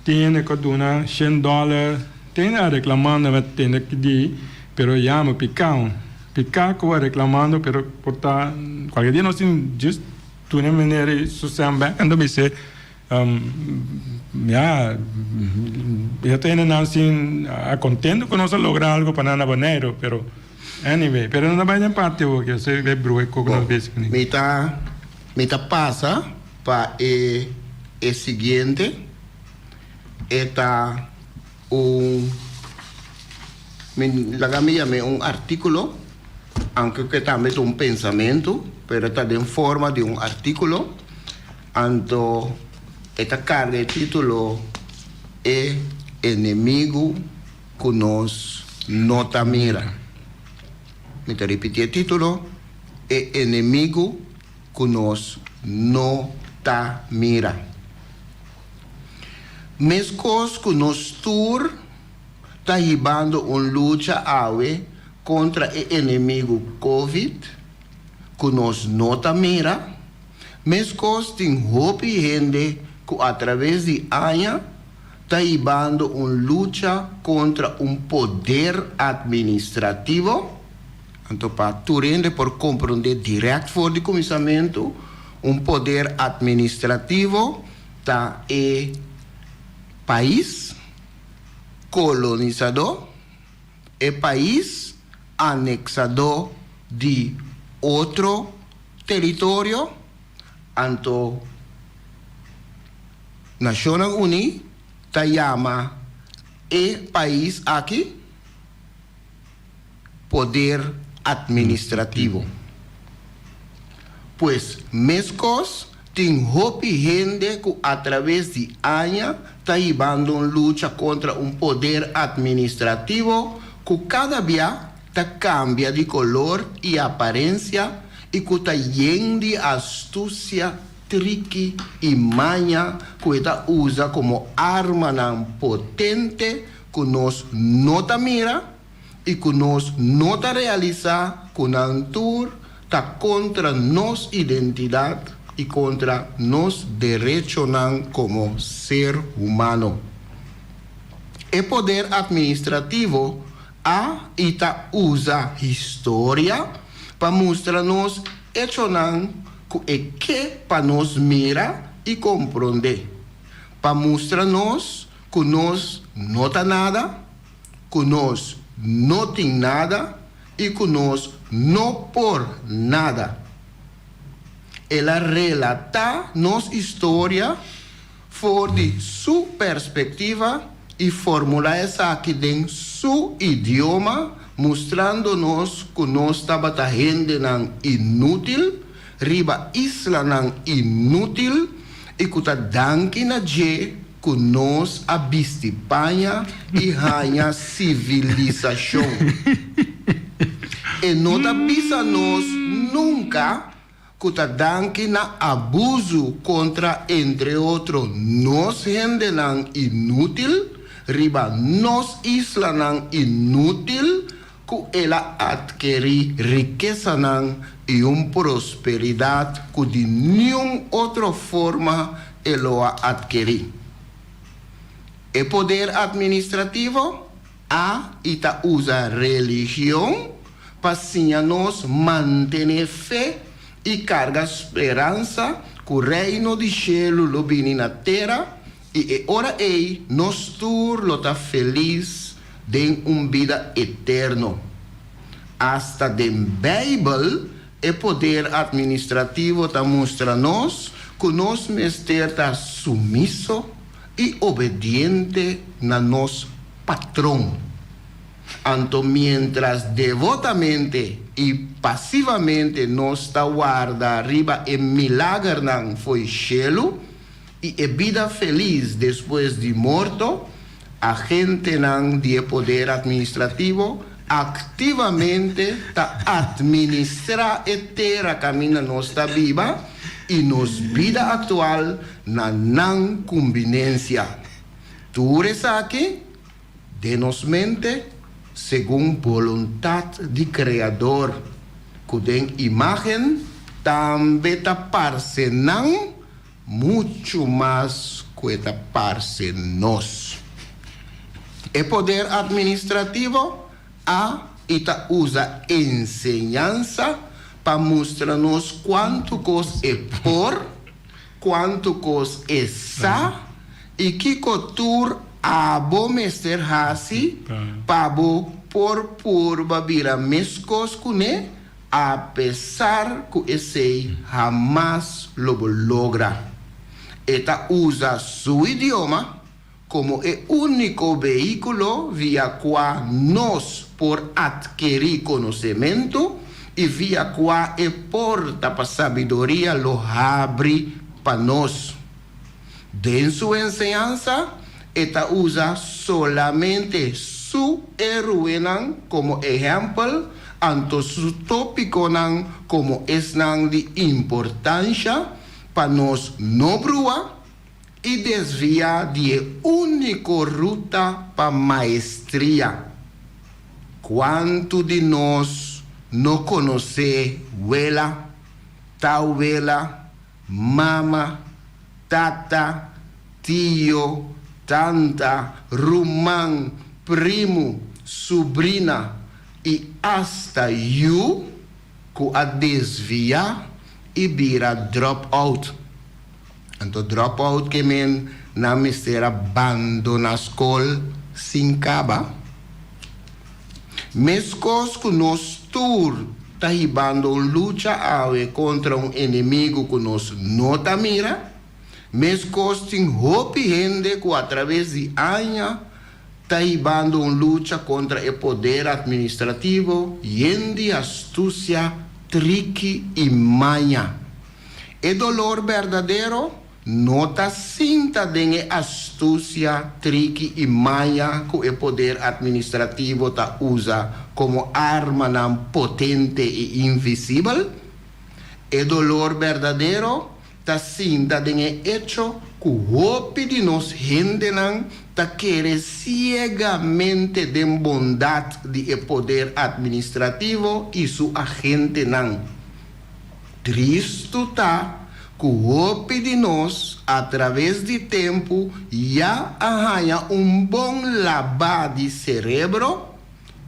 tin hende ku a duna shen dòler, tin hende a reklamando mi a tende ki di, pero yama piká, piká ku a reklamando pero por ta kualke dia nos tin just. Tune meneer y su stem bek anto mi se ya yo ta hende nan sin a contento cu nos a logra algo pa nan na Boneiru pero anyway pero no ta bay den parti awor ke se e bruhe cu nos bezi cune. Mi ta mi ta pasa pa e e siguiente e ta un mi laga mi yam'e un articulo. Aunke ku e tambe ta un pensamentu, pero e ta den forma di un artíkulo, anto e ta karga e título E enemigu ku nos no ta mira. Mi ta ripití e título, E enemigu ku nos no. ta mira. Meskos ku nos tur ta hibando un lucha awe kontra e enemigu Covid ku nos no ta mira, meskos tin hopi hende ku atraves di aña ta hibando un lucha kontra un poder administrativo, anto pa tur hende por komprondé dirèkt for di kuminsamentu, un poder administrativo ta e pais kolonisadó, e pais aneksadó di otro teritorio, anto Nashonnan Uní ta yama e pais aki poder administrativo. Pues meskos tin hopi hende ku atraves di aña ta hibando un lucha kontra un poder administrativo ku kada bia ta kambia di kolor i aparensia i ku ta yen di astusia, triki i maña ku e ta usa komo armanan potente ku nos no ta mira i ku nos no ta realisá ku nan tur ta kontra nos identidat i kontra nos derechonan komo ser humano. E poder atministrativo a i ta usa historia pa mustra nos echonan ku e ke pa nos mira i komprondé, pa mustra nos ku nos no ta nada, ku nos no tin nada i ku nos no por nada. El a relatá nos historia for di su perspektiva i formulá esaki den su idioma, mustrando nos ku nos tabata hendenan inútil riba islanan inútil i ku ta danki na dje ku nos a bisti paña i haña sivilisashon. E no ta bisa nos nunka ku ta danki na abusu kontra entre otro nos hendenan inútil riba nos islanan inútil ku el a atkerí rikesanan i un prosperidat ku di niun otro forma e lo a atkerí. E poder atministrativo a i ta usa religion pa siña nos mantené fe i karga speransa ku Reino di shelu lo bini na tera i e ora ei nos tur lo ta felis den un bida eterno. Asta den Beibel e poder atministrativo ta mustra nos ku nos mester ta sumiso i obediente na nos patron. Anto miéntras devotamente i pasivamente nos ta warda riba e milagernan fo'i shelu i e bida felis despues di morto, agentenan di e poder atministrativo aktivamente ta atministrá e tera kaminda nos ta biba i nos bida aktual na nan kumbinensia. Tur esaki den nos mente segun boluntat di Kreador, ku den imágen tambe ta parse nan muchu mas ku e ta parse nos. E poder atministrativo a i ta usa enseñansa pa mustra nos kuantu kos e por, kuantu kos e sa i kiko tur abo mester hasi pa bo por purba bira meskos kuné, apesar ku esei hamas lo bo logra. E ta usa su idioma komo e úniko vehíkulo via kua nos por atkerí konosementu i via kua e porta pa sabiduria lo habri pa nos. Den su enseñansa, e ta usa solamente su héroenan komo ehèmpel, anto su tópikonan komo esnan di importansha. pa nos no brua i desviá di e úniko ruta pa maestria. Kuantu di nos no konosé wela, tawela, mama, tata, tio, tanta, ruman, primu, subrina i asta yu ku a desviá i bira drop out? Anto drop out ke men nan mester a bandoná skol sin kaba? Meskos ku nos tur ta hibando un lucha awe kontra un enemigu ku nos no ta mira, meskos tin hopi hende ku atraves di aña ta hibando un lucha kontra e poder atministrativo yen di astusia, triki i maña. E dolor berdadero no ta sinta den e astusia, triki i maña ku e poder atministrativo ta usa komo armanan potente i invisibel. E dolor berdadero ta sinta den e echo ku hopi di nos hendenan ta kere siegamente den bondat di e poder atministrativo i su agentenan. Tristu ta ku hopi di nos atraves di tempu ya a haña un bon labá di serebro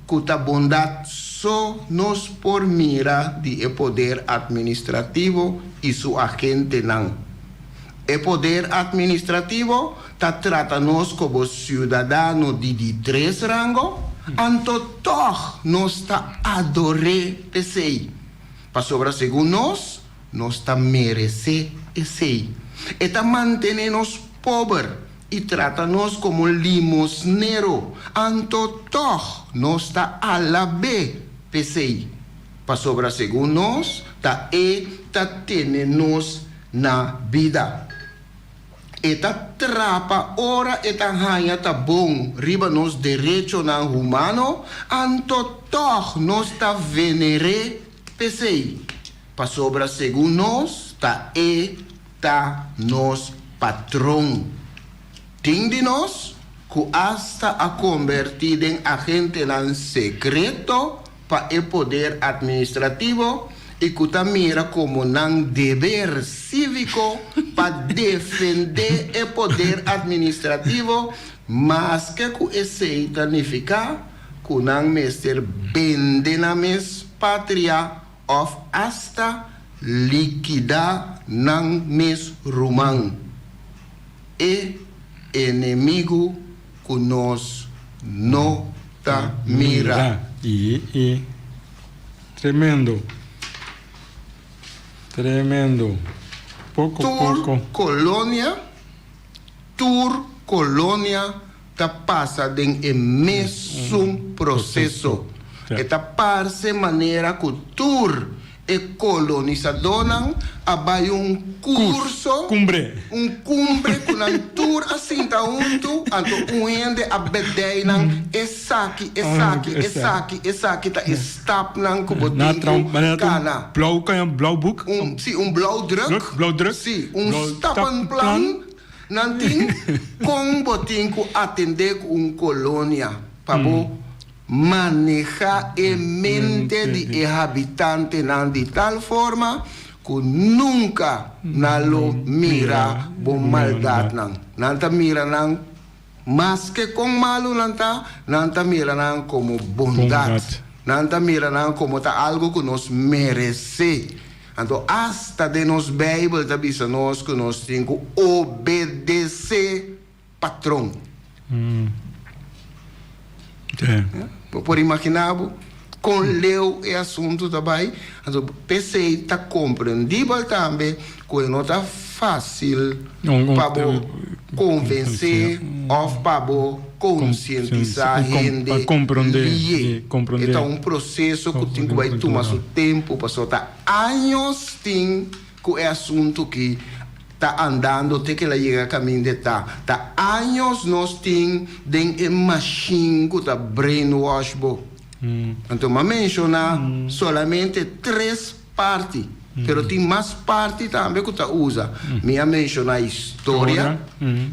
ku ta bondat so nos por mira di e poder atministrativo i su agentenan. E poder atministrativo ta trata nos komo siudadano di di tres rango, anto tòg nos ta ador'é p'esei. Pasobra segun nos, nos ta meresé esei. E ta mantené nos pober i trata nos komo limosnero, anto tòg nos ta alab'é p'esei, pasobra segun nos, ta e ta tene nos na bida. E ta trapa ora e ta haña ta bon riba nos derechonan humano, anto tòg nos ta vener'é p'esei, pasobra segun nos ta e ta nos patron. Tin di nos ku asta a kombertí den agentenan sekreto pa e poder administrativo i ku ta mira komo nan deber síviko pa defendé e poder administrativo maske ku esei ta nifiká ku nan mester bende nan mes patria òf asta likidá nan mes ruman, e enemigu ku nos no ta mira. I i tremendo tremendo poko Tur poko. kolonia tur kolonia ta pasa den e mesun proseso. E ta parse manera ku tur E kolonisadónan a bai un kurso, un kumbre ku nan tur a sinta huntu, anto un hende a bedei nan, esaki, esaki, esaki, esaki ta e stapnan ku bo tin ku kana. Un, si, un blauwdruk, si, un stappenplan nan tin kon bo tin ku atendé ku un kolonia pa bo Maneha e mente di e habitantenan di tal forma ku nunka nan lo mira bo maldatnan. Nan ta mira nan, maske kon malu nan ta, nan ta mira nan komo bondat. Nan ta mira nan komo ta algu ku nos meresé. Anto asta den nos Beibel ta bisa nos ku nos tin ku obedesé patron. Bo por imaginá bo kon leu e asuntu ta bai? Anto p'esei ta komprendibel tambe ku e no ta fásil pa bo konvensé òf pa bo konsientisá hende lié. E ta un proseso ku tin ku bai tuma su tempu pasobra ta años tin ku e asuntu ki Ta andando te ke la yega kaminda e ta. Ta años nos tin den e mashin ku ta brainwash bo. Anto m'a menshoná solamente tres parti. Pero tin mas parti tambe ku ta usa. Mi a menshoná historia,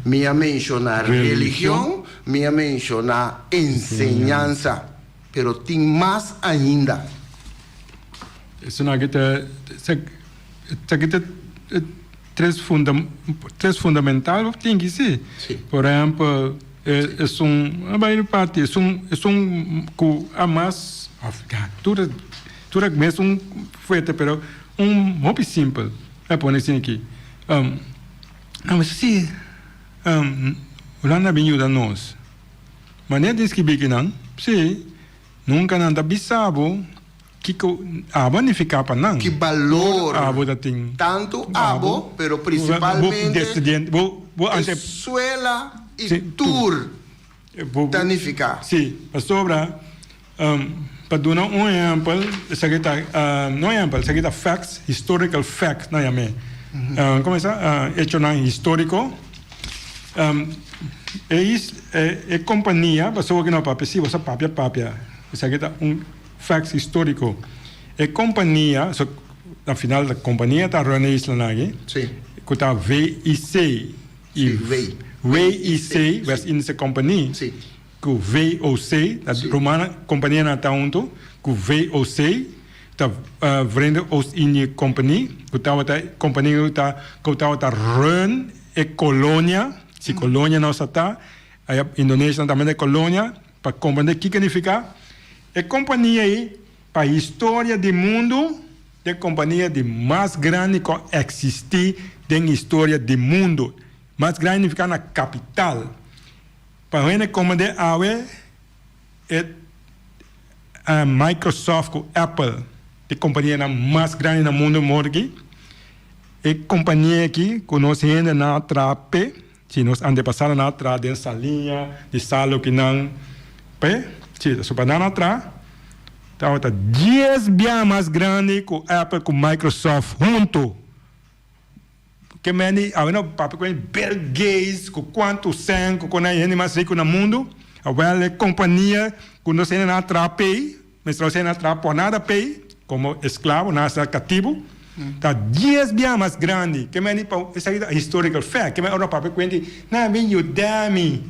mi a menshoná religion, mi a menshoná enseñansa. Pero tin mas ainda. Esaki ta esaki ta tres funda tres fundamental bo tin ki si. Por ehempel esun a bai parti esun esun ku a mas of ya tur tur a mesun fuerte pero un hopi simpel a pone asin aki nan bisa si Hulanda a bin yuda nos manera di skibi kinan si nunka nan ta bisa bo. Kiko abo a nifiká pa nan? Ki balor abo ta tin? Tantu abo, pero prinsipalmente e suela i tur ta nifiká. Sí, pasobra pa duna un ehèmpel, esaki ta, no ehèmpel, esaki ta facts, historical facts nan yam'é. Komo esa? Echonan históriko. E kompania, pasobra ku no papia, si bo sa papia, papia. Esaki ta un. Facts historico. E compania, so na final ta compania ta run e islanan aki, Sí. cu ta VIC y Sí, V. WIC, West Indische Compagnie, Sí. cu VOC, ta Sí. rumannan, companianan ta hunto, cu VOC, ta Verenigde Oost-Indië Compagnie, cu tabata e compania cu ta cu tabata run e colonia, si colonia nos a ta, aya Indonesia tambe ta e colonia, Pa comprende kiko nifica e compania ei pa historia di mundo, ta e compania di mas grandi cu a existi den historia di mundo. Mas grandi nifica na capital. Pa hende comprende awe e Microsoft cu Apple ta e companianan mas grandi na mundo morgi. E compania aki cu nos hendenan a traha p'e. Si nos antepasadonan a traha den saliña di sal loke nan p'e, si su pa nan a traha, tabata dies bia mas grandi ku Apple ku Microsoft huntu. Ke mende awe no papia ku Bill Gates ku kuantu sèn ku kon hende mas riku na mundu, awel e kompania ku nos hendenan a traha p'ei, Mester hosé na traha por nada p'ei, komo esklabo, nan a ser katibu, ta dies bia mas grandi. Ke meni pa esaki ta historical fact. Ke meni ora papia kuenti, nan a bin yuda mi.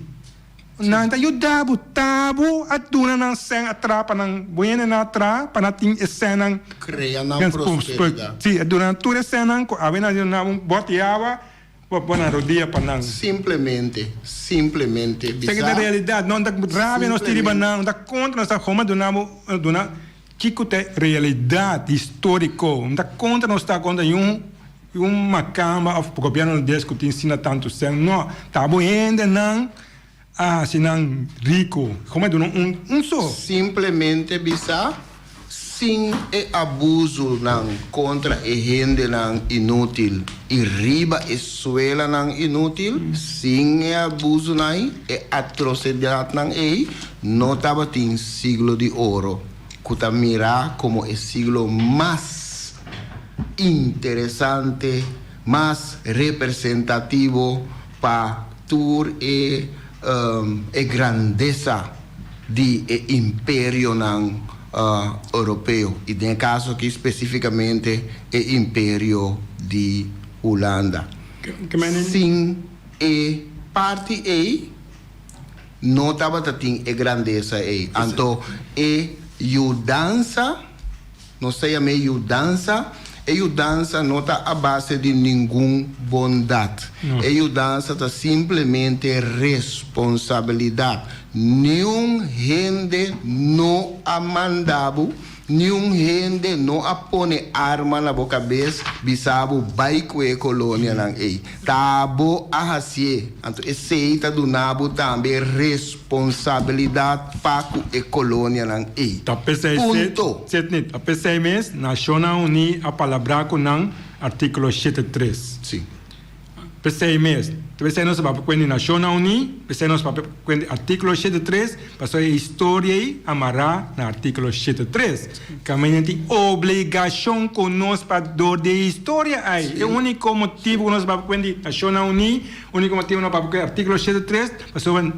Nan ta yuda bo, ta bo a duna nan sèn a traha pa nan, bo hende nan a traha pa nan tin e sènnan. Krea nan prosperidat. Si, a duna nan tur e sènnan ku awe nan a duna un bòt di awa. Bo a pone rodia pa nan. Simplemente, simplemente bisa. Esaki ta realidad. No ta rabia nos tin riba nan, no ta contra nos ta homa duna bo duna kico ta e realidad historico. No ta contra nos ta contra yun yun macamba of gobierno holandes cu tin asina tanto cen. No, ta bo hendenan a haci nan rico. Homa duna un un so. Simplemente bisa Sin e abusunan kontra e hendenan inútil i riba e suelanan inútil, sin e abusunan ei, e atrosidatnan ei, no tabatin Siglo di Oro, ku ta mirá komo e siglo mas interesante, mas representativo pa tur e e grandesa di e imperionan europeo i den e kaso aki spesifikamente e imperio di Hulanda. Sin e parti ei no tabata tin e grandesa ei. Anto e yudansa. Nos ta yam'é yudansa. E yudansa no ta a base di ningun bondat. E yudansa ta simplemente responsabilidat. Niun hende no a manda bo, niun hende no a pone arma na bo kabes bisa bo bai ku e kolonianan ei. Ta bo a hasié. Anto esei ta duna bo tambe responsabilidat pa ku e kolonianan ei. Ta p'esei Punto. Sidney, ta p'esei mes Nashonnan Uní a palabrá ku nan artíkulo shete tres. Sí. P'esei mes. Ta p'esei nos a papia kuenta di Nashonnan Uní, p'esei nos a papia kuenta di artíkulo shete tres, pasobra e historia ei a mará na artíkulo shete tres. Kaminda tin obligashon ku nos pa dor di e historia ei. E úniko motibu ku nos a papia kuenta di Nashonnan Uní, úniko motibu nos a papia kuenta di artíkulo shete tres, pasobra.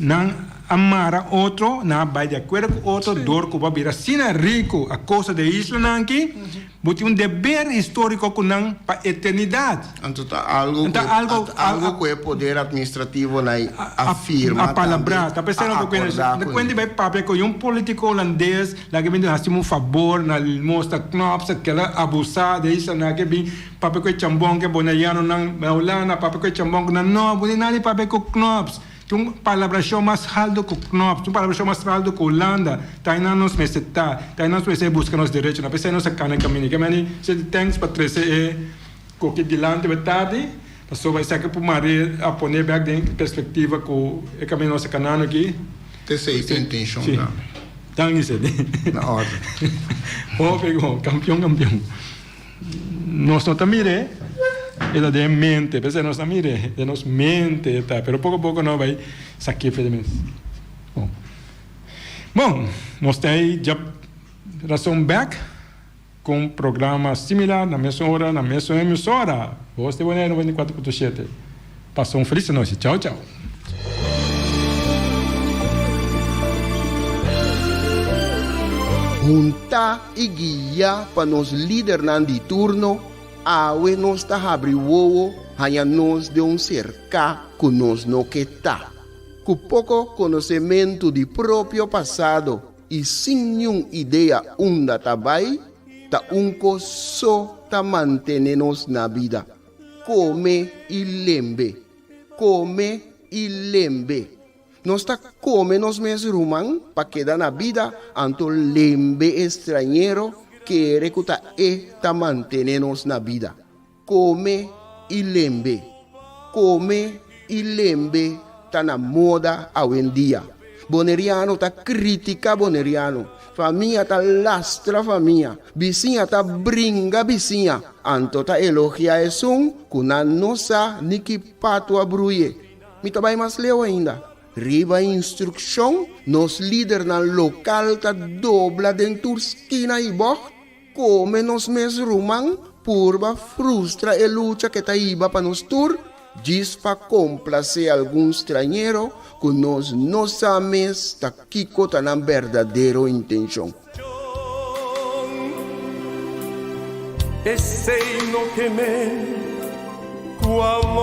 Nan a mara otro, nan a bai di akuerdo ku otro dor ku bo a bira asina riku a kosta di e islanan aki, bo tin un deber históriko ku nan pa eternidat. Anto ta algu ku algu ku e poder atministrativo na a firma tambe, a palabrá. Ta p'esei nan ta kuenta di bai papia ku un polítiko holandes laga bin hasi un fabor na mostra Knops kila abusá di e islanan aki bin papia ku e chambon ku e bonerianonan na Hulanda papia ku e chambon ku nan no bo tin nada di papia ku Knops. Tin un palabrashon mas haltu ku Knops, tin un palabrashon mas haltu ku Hulanda. Ta einan nos mester ta, ta einan nos mester buska nos derechonan. P'esei nos a kana kaminda. Ke meni senti thanks pa trese e koki dilanti bo tardi, pasobra esaki por mari a pone bek den perspektiva ku e kaminda nos a kanando aki. T'esei ta intenshon tambe. Danki Seti. Na orde. Hopi bon, kampion kampion. Nos no ta mir'é, e ta den mente, p'esei nos ta mir'é, den nos mente e ta, pero poko poko nos bai sak'é fe di mes. Bon, bon, nos ta ei dja rason bèk ku un programa similar na mesun ora, na mesun emisora, Voz di Bonaire 94.7. Pasa un felis anochi. Chao, chao. Huntá i guiá pa nos lidernan di turno, awe nos ta habri wowo haña nos den un serká ku nos no ke ta. Ku poko konosementu di propio pasado i sin niun idea unda ta bai, ta un kos so ta mantené nos na bida. Kome i lembe, kome i lembe. Nos ta kome nos mes ruman pa keda na bida, anto lembe e strañero kere ku ta e ta mantené nos na bida. Kome i lembe, kome i lembe ta na moda awendia. Boneriano ta critica Boneriano, famia ta lastra famia, bisiña ta bringa bisiña, anto ta elogia esun cu nan no sa ni ki patu a bruye. Mi ta bay mas leu ainda. Riba instruccion, nos lidernan local ta dobla den tur skina y bocht, Come nos mes ruman purba frustra e lucha ke ta hiba pa nos tur, djis pa complacé algun strañero cu nos no sa mes ta kico ta nan berdadero intencion. Esei no ke men ku amor.